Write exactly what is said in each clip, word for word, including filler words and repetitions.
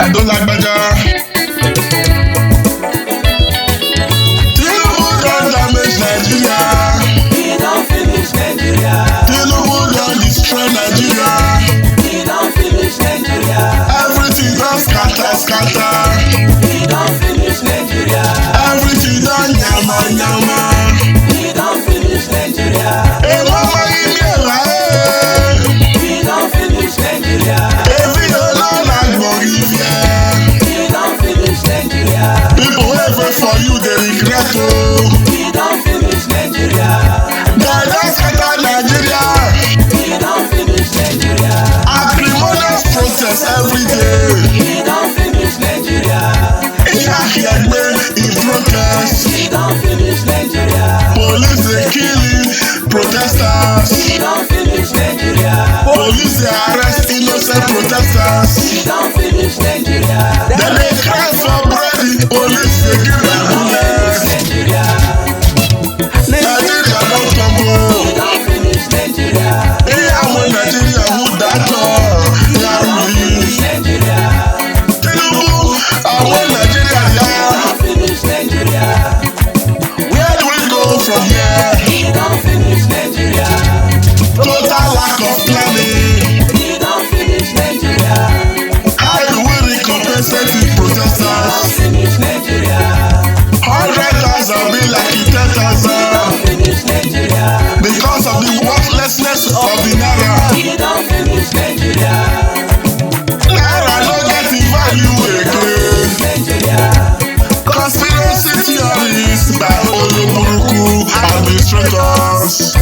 Ẹdolagbaja. Tinubu don damage Nigeria. He don finish Nigeria. Tinubu don destroy Nigeria. He don finish Nigeria. Everything don scatter, scatter. He don finish Nigeria. Everything don nyama, nyama. He don finish Nigeria. Emwa ma ghi miẹn evba, eh. He don finish Nigeria. Eviẹn na na gbọn ghi viẹ. He don finish Nigeria. People wey vote for you dey regret o. He don finish Nigeria. Dem don scatter Nigeria. He don finish Nigeria. Acrimonious protest every day. He don finish Nigeria. Iyakhiegbe in protest. He don finish Nigeria. Police dey kill protesters. He don finish Nigeria. Police dey arrest innocent protesters. He don finish Nigeria. Dem dey cry for bread. Police dey give dem bullet. Nigeria. Nigeria don tumble. He don finish Nigeria. Iyawo Nigeria, who that door? He don finish Nigeria. Tinubu, I want Nigeria, yeah. He don finish Nigeria. Where do we go from here? He don finish Nigeria. Total lack of planning. He don finish Nigeria. How do we recompensate the protesters? He don finish Nigeria. Hundred thousand be like ten thousand. He don finish Nigeria. Because of the worthlessness of the naira. He don finish Nigeria. Naira no get the value again. Conspiracy theories by oloburuku administrators.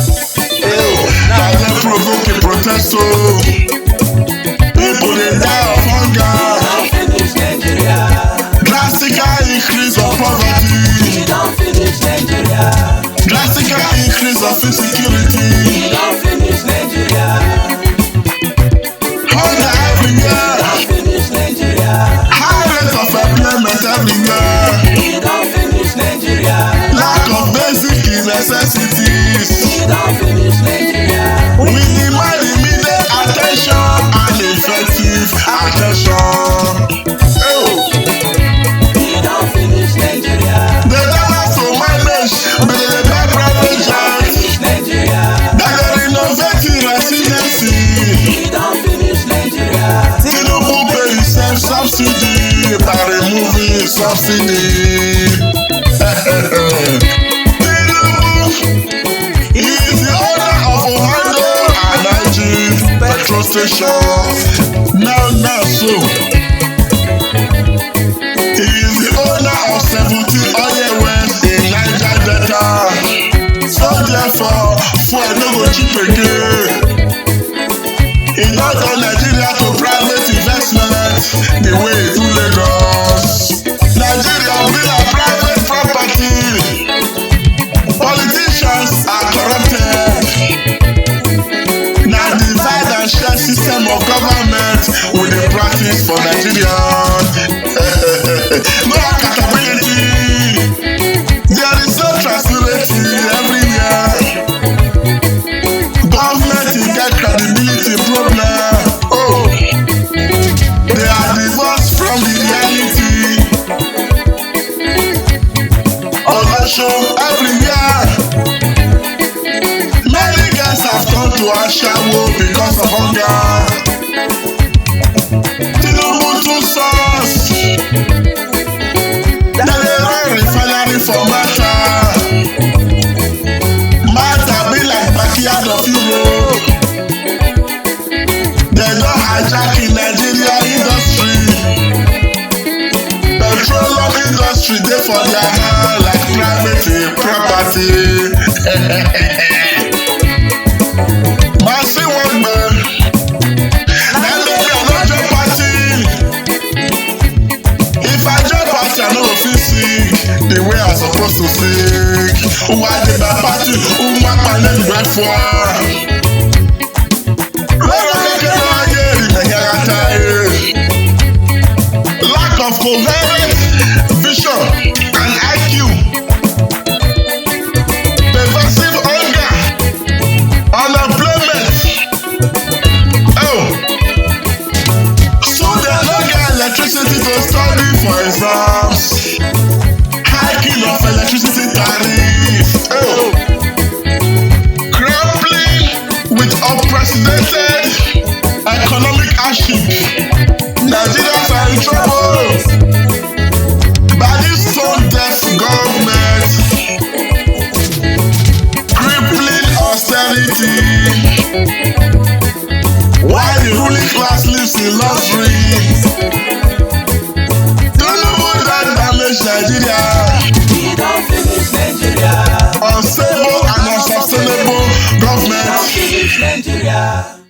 Oh, na dem provoke protest o. People dey die of hunger. Drastic increase of poverty. Drastic increase of insecurity. Hunger everywhere. High rate of employment everywhere. Lack of basic necessities. We demand immediate attention and effective attention. Oh. Dem don have to manage, but dem dey buy private jet. Dem dey renovate residency. Tinubu pay himself subsidy by removing subsidy. Tinubu is the owner of Ohando and Aji petrol station. Now, now, so. He is the owner of seventeen oil wells in Niger Delta. So therefore, fuel no go cheap again. He don turn Nigeria to private investment the way he do Lagos. Nigeria be like private property. Politicians are corrupted. Na divide and share system of government we dey practice for Nigeria. No accountability. There is no transparency everywhere. Government get credibility problem. Oh, they are divorced from the reality. Olosho everywhere. Many girls have turned to ashawo because of hunger. Tinubu too sus. Dem dey run refinery for Martha. Martha be like backyard of Europe. Dem don hijack in Nigeria industry. Petroleum industry dey for their hand like private property. Machine wan gbe. Na make me no join party. If I join party, I no go fit sing the way I suppose to sing. Who I dey buy party, who my panel well for? Lọ́wọ́ kékeré ayé ìmẹ̀yà Stated economic hardship. Nigerians are in trouble by this tone deaf government. Crippling austerity. Why the ruling class lives in luxury. Tinubu don damage Nigeria. He don finish Nigeria. Unstable and unsustainable government. He don finish Nigeria.